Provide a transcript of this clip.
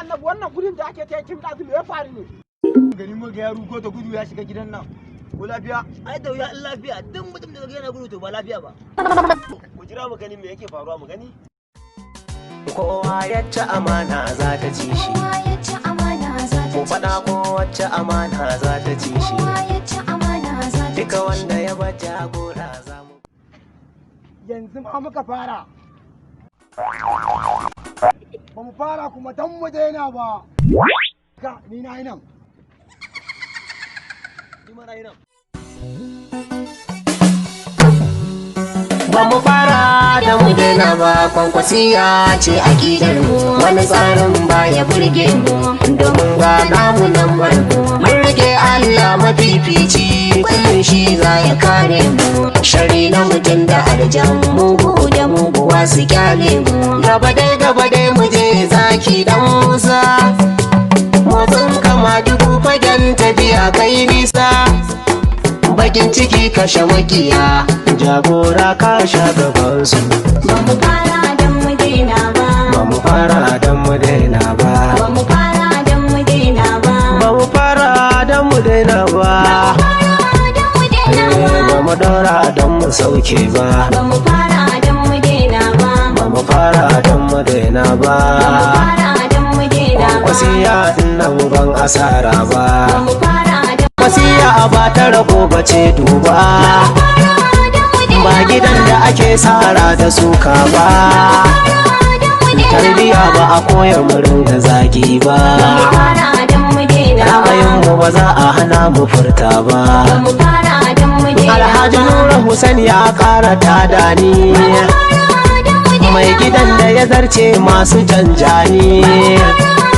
Annabi, wannan gudun da ake ta kin ɗazu, me ya faru ne? Gani muka ya rugo da gudu ya shiga gidan nan. Ko lafiya? Ai da wuya in lafiya. Duk mutum da yana gudu, to ba lafiya ba. Mu jira mu gani me yake faruwa, mu gani. Kowa ya ci amana za ta ci shi. Kowa ya ci amana za ta Ku ci faɗa shi. ko wacce amana za ta ci shi. Kowa ya ci amana za ta Duka ci shi. wanda ya bar jagora za mu Yanzu ma muka fara. Ba mu fara kuma don mu daina ba. Ka ni na yi nan. Ni ma na yi nan. Ba mu fara da mu daina ba. Kwankwasiya ce akidar mu, wani tsarin ba ya burge mu, domin ga namu nan mu mun rike Allah mafifici, kullum shi za ya kare mu shari na mutum da arjan mugu da muguwa, su kyale mu. Gaba dai, gaba dai, mu je zaki dan Musa. Motsin kama dubu fagen tafiya kai nisa, bakin ciki kashe makiya, jagora ka sha gabansu. Ba mu fara don mu daina ba. Ba mu fara don mu daina ba. Ba mu fara don mu daina ba. Ba mu fara don mu daina ba. Fara don mu daina Eh, ba. ba mu daura don mu sauke ba. Ba mu fara don mu daina ba. Ba mu fara don mu daina ba. Ba mu fara don mu daina ba. Wasiya nan ban asara ba. Ba mu fara don Wasiya ba ta rago ba ce, duba. Fara don mu daina Ba gidan da ake sara da suka ba. Fara don mu daina. Tarbiya ba a koyar mu ringa zagi ba. Fara don mu daina ba. Ra'ayinmu ba za a hana mu furta ba. Ba mu fara don mu daina Alhaji ba. Nura Hussein ya ƙara tada ni. Fara don mu daina Mai gidan da ya zarce masu janjani. Fara